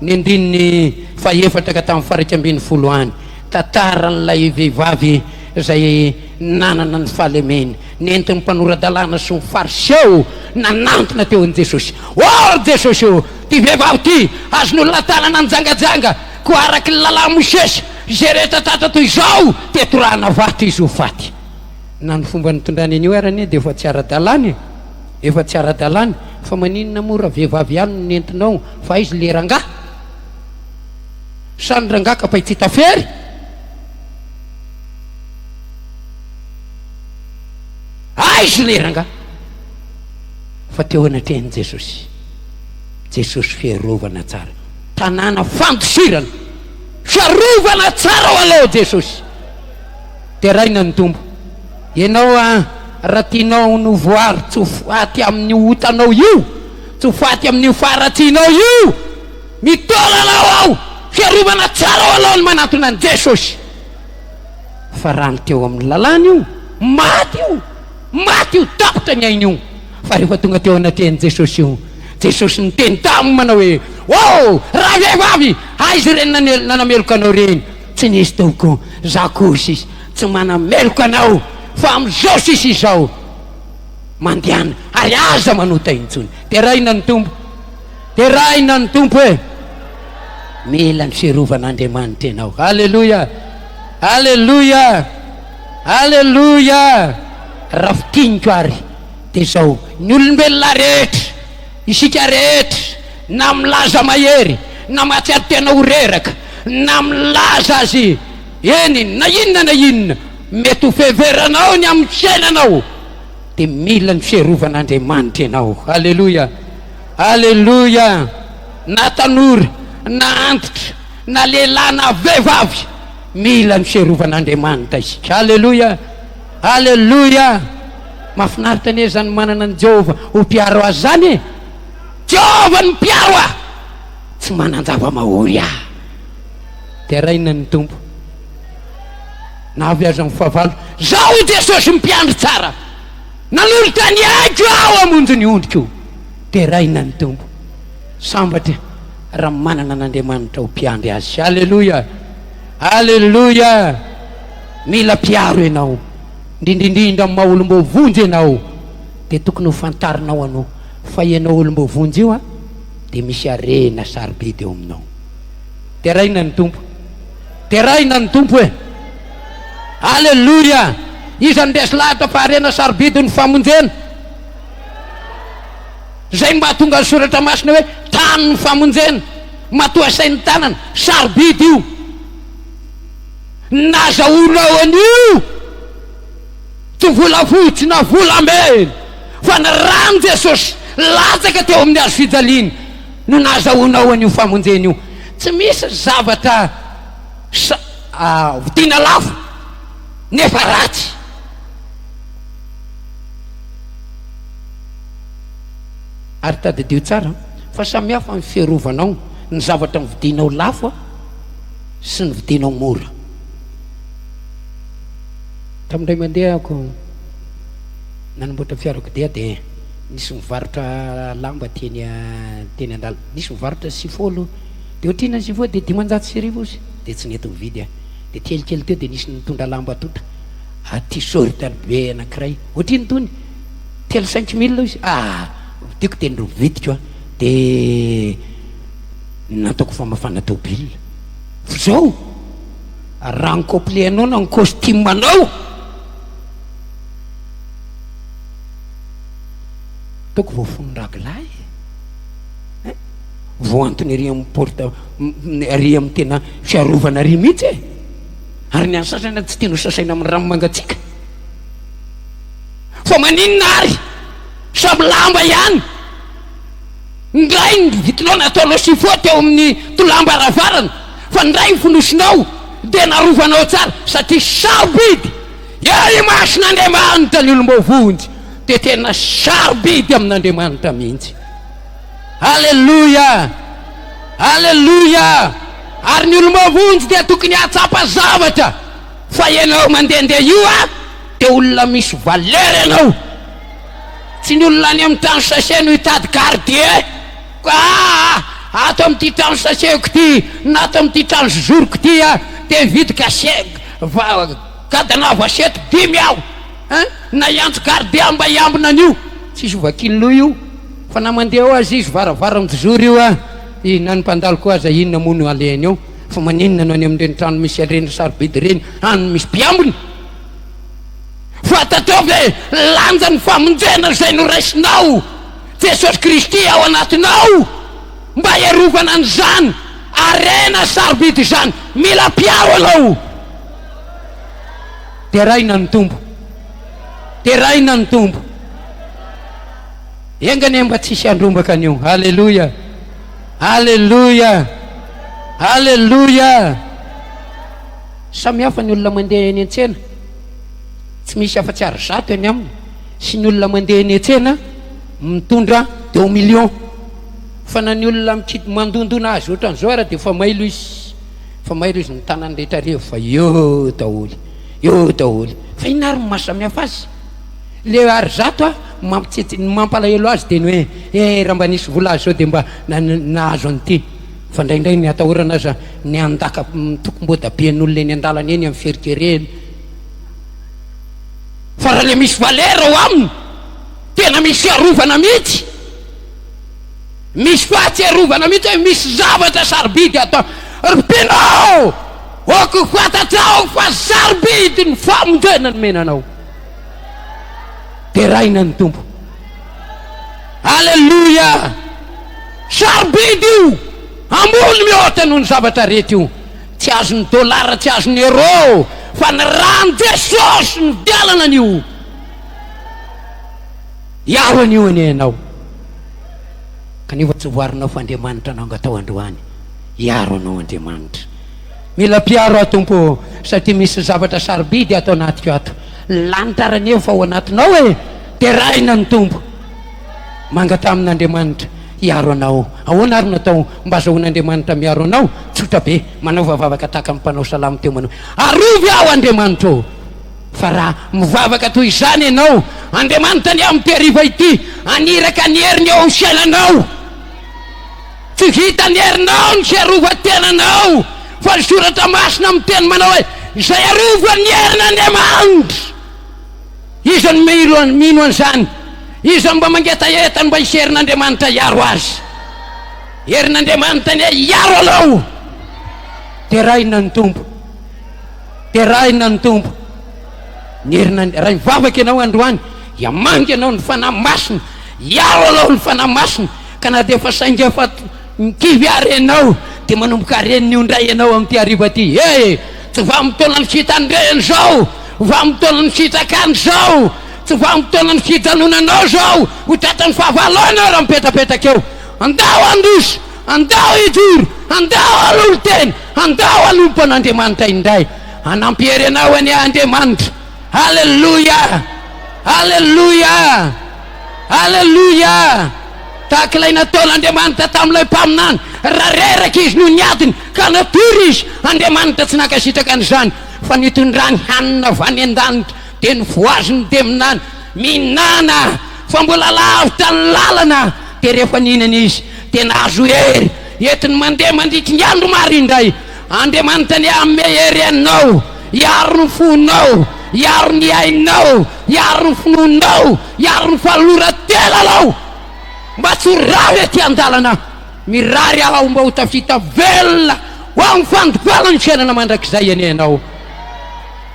[SPEAKER 1] ny andininy fahefatra ka hatramin'ny faha-11 any, tantaran'ilay vehivavy izay nanana ny fahalemeny, nentin'ny mpanora-dalàna sy ny Fariseo nanantona teo amin'i Jesosy. Ô ry Jesosy ô, ity vehivavy ity, azon'olona tanana nijangajanga, koa araka ny lalàn'i Mosesy, izay rehetra tratra toy izao dia torahana vato izy ho faty. Na ny fomba nitondrany an'io ary anie dia efa tsy ara-dalàna e! Efa tsy ara-dalàna. Fa maninona moa raha vehivavy ihany no nentinao fa aiza le rangahy? Sa ny rangahy kapay tsy hita fery? Aiza le rangahy? Fa teo anatrehan'i Jesosy. Jesosy fiarovana tsara. Tanàna fandosirana. Fiarovana tsara ho aleo Jesosy. Deraina ny Tompo. Ianao an, raha tianao no voaro tsy ho faty amin'io otanao io, tsy ho faty amin'io faharatsianao io, mitaona anao aho, fiarovana tsara ho anao ny manantona an'i Jesosy. Fa raha ny teo amin'ny lalàna io, maty io, maty io, tapitra ny ainy io. Fa rehefa tonga teo anatrehan'i Jesosy io, Jesosy niteny taminy manao hoe, Oh, ravehivavy, aiza ireny nanameloka anao ireny? Tsy nisy tompoko, za kosa izy tsy manameloka anao fa amizao sisa izao mandehana ary aza manota intsony. Deraina ny Tompo, deraina ny Tompo e! Mila ny fiarovan'Andriamanitra ianao. Aleloia! Aleloia! Aleloia! Raha fintiniko ary dia izao, ny olombelona rehetra, isika rehetra, na milaza mahery, na mahatsiaro tena ho reraka, na milaza azy, eny, na inona na inona mety ho fiheveranao ny amin'ny fiainanao, dia mila ny fiarovan'Andriamanitra ianao. Aleloia! Aleloia! Na tanora, na antitra, na lehilahy, na vehivavy, mila ny fiarovan'Andriamanitra isika. Aleloia! Aleloia! Mahafinaritra anie izany manana an'i Jehovah ho mpiaro azy izany e! Jehovah no mpiaro ahy! Tsy manan-java-mahory ahy. Deraina ny Tompo. Na avy aza ny fahavalo. Zaho i Jesosy mpiandry tsara. Nanolotra ny aiko aho hamonjy ny ondriko. Deraina ny Tompo. Sambatra raha manana an'Andriamanitra ho mpiandry azy. Aleloia! Aleloia! Mila mpiaro ianao. Indrindra indrindra amin'ny maha olom-boavonjy ianao dia tokony ho fantarinao anao fa ianao olom-boavonjy io an dia misy harena sarobidy eo aminao. Deraina ny Tompo. Deraina ny Tompo e! Aleloia! Iza no resy lahatra fa harena sarobidy ny famonjena? Izay no mahatonga ny soratra masina hoe tany ny famonjena. Matoa asain'ny tanana, sarobidy io. Nazahoanao an'io tsy volafotsy na volamena fa ny ran'i Jesosy latsaka teo amin'ny hazo fijaliana no nazahoanao an'io famonjena io. Tsy misy zavatra vidiana lafo nefa ratsy. Ary tadidio tsara fa samy hafa ny fiarovanao ny zavatra novidianao lafo sy ny vidianao mora. Tamin'indray mandeha ako nanamboatra fiarakodia dia nisy mivarotra lamba teny teny an-dalana, nisy mivarotra sifolo dia ohatr'inona ny sifolo dia 1500 ozy dia tsy nety nividy aho, dia kelikely teo dia nisy nitondra lamba tonta t-shirt be anankiray, ohatr'inona itony? Telo cinq mille ozy, ah vidiko dia novidiko aho dia nataoko famafana tôbila, fa zao raha ny complet anao na ny costume anao Ataoko voafono raglahy e! Hein? Voantony ery amin'ny porte, ery amin'ny tena fiarovana ery mihitsy e! Ary ny an'ny sasany tsy tiany ho sasaina amin'ny rano mangatsiaka. Fa maninona ary? Samy lamba ihany. Ndray ny vitinao nataonao chiffon teo amin'ny tolam-baravarana fa ndray ny fonosinao dia narovanao tsara satria sarobidy eo imason'Andriamanitra ny olom-boavonjy dia tena sarobidy amin'Andriamanitra mihitsy. Aleloia! Aleloia! Ary ny olom-boavonjy dia tokony hahatsapa zavatra fa ianao mandehandeha io a dia olona misy valeur ianao. Tsy ny olona any amin'ny trano sachet no hitady gardien ka aa ato amin'ity trano sachet-ko ity na ato amin'ity trano zozoroko ity aho dia hividy cachet va cadenas vachette dimy aho hein na hiantso gardien mba hiambina an'io. Tsisy ho vakian'ny loha io fa na mandeha ao aza izy varavaran-jozoro io ah i na ny mpandalo koa aza inona moa no alehany eo fa maninona no any amin'ireny trano misy an'ireny sarobidy ireny any no misy mpiambina? Fantatrao ve lanjan'ny famonjena izay noraisinao, Jesosy Kristy ao anatinao? Mba hiarovana an'izany harena sarobidy izany, mila mpiaro ianao. Deraina ny Tompo. Deraina ny Tompo. Enga anie mba tsisy handrombaka an'io. Aleloia. Aleloia. Aleloia. Samy hafa ny olona mandeha eny an-tsena, tsy misy afa-tsy ar zato eny aminy, sy ny olona mandeha eny an-tsena mitondra deux millions. Fa na ny olona mikidy mandondona azy ohatran'izao ara dia efa mailo izy, efa mailo izy, ny tanany rehetra revo fa eo daholo, eo daholo. Fa inona ary no maha samy hafa azy? Le ar zato a, mampitsetsy, ny mampalahelo azy dia ny hoe, eh raha mba nisy vola azy zao dia mba nahazo an'ity. Fa indraindray ny atahorana aza ny handaka tokom-boadabian'olona eny an-dalana eny amin'ny ferikerena. Fa raha le misy valeur ao aminy, tena misy fiarovana mihitsy. Misy fahatsiarovana mihitsy hoe misy zavatra sarobidy atao. Ry mpino ô! Aoka ho fantatrao fa sarobidy ny famonjena nomena anao. Deraina ny Tompo. Aleloia! Sarobidy io! Ambony mihoatra noho ny zavatra rehetra io. Tsy azon'ny dolara, tsy azon'ny euro, fa ny ran'i Jesosy no vidianana an'io. Hiaro an'io anie ianao. Kanefa tsy voarinao fa Andriamanitra no angatao androany. Hiaro anao Andriamanitra. Mila mpiaro aho Tompo ô, satria misy zavatra sarobidy ato anatiko ato. Ny lanitra ary anie efa ao anatinao e! Deraina ny Tompo. Mangataha amin'Andriamanitra hiaro anao. Ahoana ary no atao mba azahoan'Andriamanitra miaro anao? Tsotra be, manaova vavaka tahaka ny mpanao salamo teo manao hoe, Arovy aho Andriamanitra ô! Fa raha mivavaka toy izany ianao, Andriamanitra anie amin'ity hariva ity haniraka ny heriny eo amin'ny fiainanao. Tsy vitan'ny herinao ny fiarovan-tenanao, fa ny Soratra Masina miteny manao hoe, Izay arovan'ny herin'Andriamanitra. Iza no mino mino an'izany? Iza no mba mangetaheta ny mba hisy herin'Andriamanitra hiaro azy? Herin'Andriamanitra anie hiaro anao! Deraina ny Tompo. Deraina ny Tompo. Ny herin'Andri-, raha hivavaka ianao androany, hiamangy anao ny Fanahy Masina, hiaro anao ny Fanahy Masina, ka na dia efa saingy efa kivy ary ianao, dia manomboka ren'io indray ianao amin'ity hariva ity. He! Tsy vanim-potoanan'ny fitandrehana izao, vanim-potoanan'ny fitsakana izao, tsy vanim-potoanan'ny fijanonanao izao, ho tratran'ny fahavalao ianao raha mipetrapetraka eo. Andao handroso, andao hijoro, andao hanolo-tena, andao hanompo an'Andriamanitra indray. Hanampy hery anao anie Andriamanitra. Aleloia! Aleloia! Aleloia! Tahaka ilay nataon'Andriamanitra tamin'ilay mpaminany, raha reraka izy noho ny adiny, ka natory izy, Andriamanitra tsy nankasitraka an'izany, fa nitondrany hanina avy any an-danitra, dia novohaziny ny demonany, Mihinàna, fa mbola lavitra ny lalana. Dia rehefa nihinana izy, dia nahazo hery, entiny mandeha mandritry ny andro maro indray. Andriamanitra anie hanome hery anao, hiaro ny fonao, hiaro ny ainao, hiaro ny finoanao, hiaro ny fanoloran-tenanao, mba tsy ho rava ety an-dalana. Mirary aho mba ho tafita velona ho amin'ny fandovana ny fiainana mandrakizay anie ianao.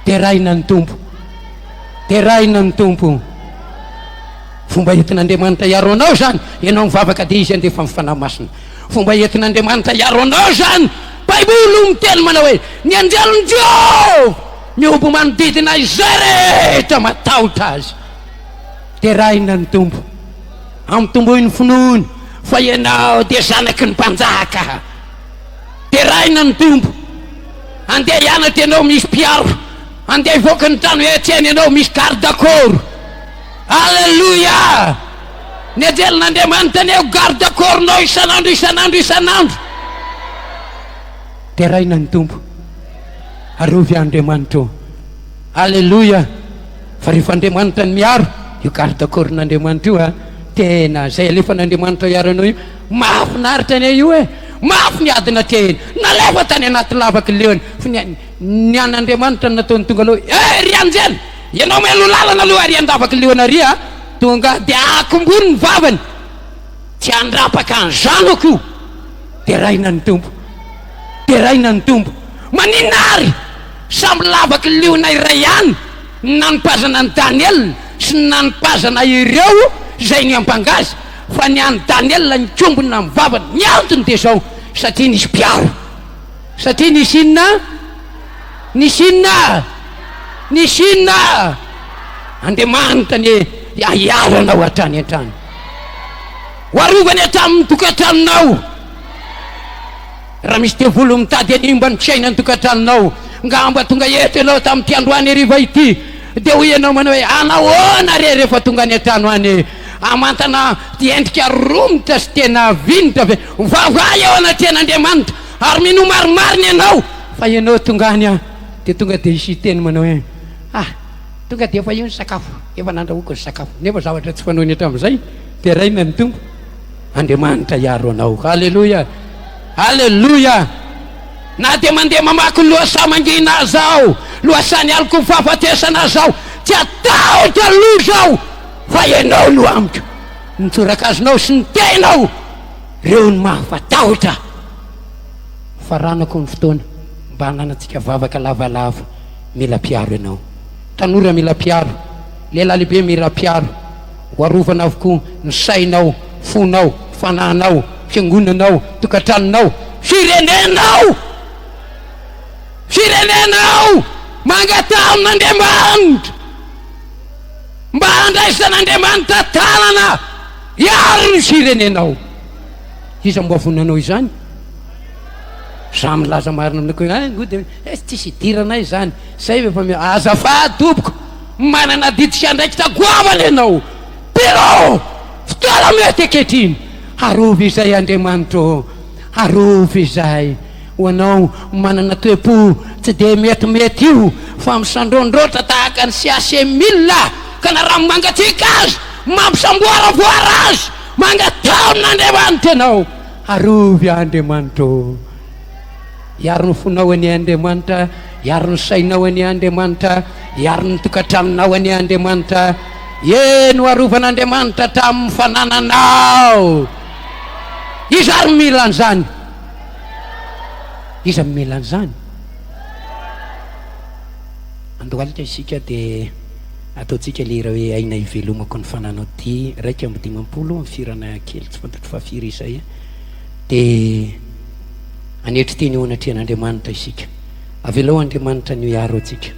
[SPEAKER 1] Deraina ny Tompo. Deraina ny Tompo. Fomba entin'Andriamanitra hiaro anao izany, ianao mivavaka dia Izy handefa ny Fanahy Masina. Fomba entin'Andriamanitra hiaro anao izany. Baiboly miteny manao hoe, Ny anjelin'i Jehovah mihoby manodidina izay rehetra matahotra Azy. Deraina ny Tompo. Ampitomboy ny finoana fa ianao dia zanaky ny mpanjaka. Deraina ny Tompo. Andeha hianatra ianao misy mpiaro. Andeha hivoaka ny trano etsy ianao misy garde corps. Alléluia! Ny anjelin'Andriamanitra anie ho garde corps-nao isan'andro isan'andro isan'andro. Deraina ny Tompo. Arovy Andriamanitra ô. Alléluia! Fa rehefa Andriamanitra no miaro, io garde corps-n'Andriamanitra io a, tena izay alefan'Andriamanitra hiaro anao io, mahafinaritra anie io e! Mafy ny ady natrehiny, nalefa tany anaty lavaky liona, fa ny ny an'Andriamanitra no nataony tonga aloha, eh ry anjely, ianao mialoha lalana aloha ary an-davaky liona ary a, tonga dia akombony ny vavany, tsy handrapaka ny zanako io, deraina ny Tompo, deraina ny Tompo, maninona ary? Samy lavaky liona iray ihany ny nanipazana an'i Daniela sy ny nanipazana ireo izay niampanga azy, fa ny an'i Daniela nikombona ny vavany. Ny antony dia izao, satria nisy mpiaro. Satria nisy inona? Nisy inona? Nisy inona? Andriamanitra anie hiaro anao hatrany hatrany. Ho arovany hatramin'ny tokantranonao. Raha misy devoly mitady hanimba ny fiainan'ny tokantranonao, ngamba tonga eto ianao tamin'ity androany hariva ity, dia hoy ianao manao hoe, Anahoana re rehefa tonga any an-trano any? Hamantana endrika romotra sy tena vinitra ve? Mivavaha eo anatrehan'Andriamanitra ary minoa marimarina ianao fa ianao tonga any dia tonga dia hisy hiteny manao hoe, Ah, tonga dia efa io ny sakafo, efa nandrahoako ny sakafo. Nefa zavatra tsy fanaony hatramin'izay, deraina ny Tompo. Andriamanitra hiaro anao. Aleloia! Aleloia! Na dia mandeha mamaky ny lohasaha mangina aza aho, lohasaha ny aloky ny fahafatesana aza aho, tsy hatahotra loza aho, fa Ianao no amiko. Ny tsorakazonao sy ny tehinao, ireo no mahafatahotra. Faranako ny fotoana mba hananantsika vavaka lavalava. Mila mpiaro ianao. Tanora mila mpiaro, lehilahy lehibe mila mpiaro. Ho arovana avokoa ny sainao, fonao, fanahinao, fiangonanao, tokantranonao, firenenao! Firenenao! Mangataha amin'Andriamanitra mba handraisan'Andriamanitra tanana hiaro ny firenenao. Iza mbo avonanao izany? Za milaza marina aminao koa, ah, ngo dia eh, tsisy idiranay izany. Zay efa azafady tompoko. Manana adidy sy andraikitra goavana ianao. Pero! Fotoana mety ankehitriny. Arovy izay Andriamanitra ô. Arovy izay. Ho anao manana toe-po tsy dia metimety io fa misandrondrotra tahaka ny CAC mille ka na rano mangatsiaka aza mampisamboaravoara azy. Mangataha amin'Andriamanitra ianao. Arovy Andriamanitra ô. Hiaro ny fonao anie Andriamanitra, hiaro ny sainao anie Andriamanitra, hiaro ny tokantranonao anie Andriamanitra. Eny, ho arovan'Andriamanitra hatramin'ny fanananao. Iza ary no mila an'izany? Iza no mila an'izany? Andohalika isika dia ataontsika ilay hira hoe Aina ivelomako ny fananao ity, 51, ny firana kely tsy fantatro fa firy izay. Dia Hanetry tena eo anatrehan'Andriamanitra isika. Avelao Andriamanitra ny hiaro antsika.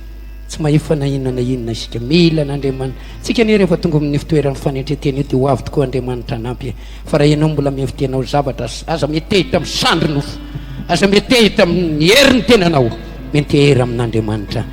[SPEAKER 1] Tsy mahefa na inona na inona isika. Mila an'Andriamanitra. Tsika anie rehefa tonga amin'ny fitoeran'ny fanetren-tena io dia ho avy tokoa Andriamanitra hanampy e. Fa raha ianao mbola mihevi-tena ho zavatra, aza miantehitra amin'ny sandry nofo. Aza miantehitra amin'ny herin'ny tenanao. Miantehera amin'Andriamanitra.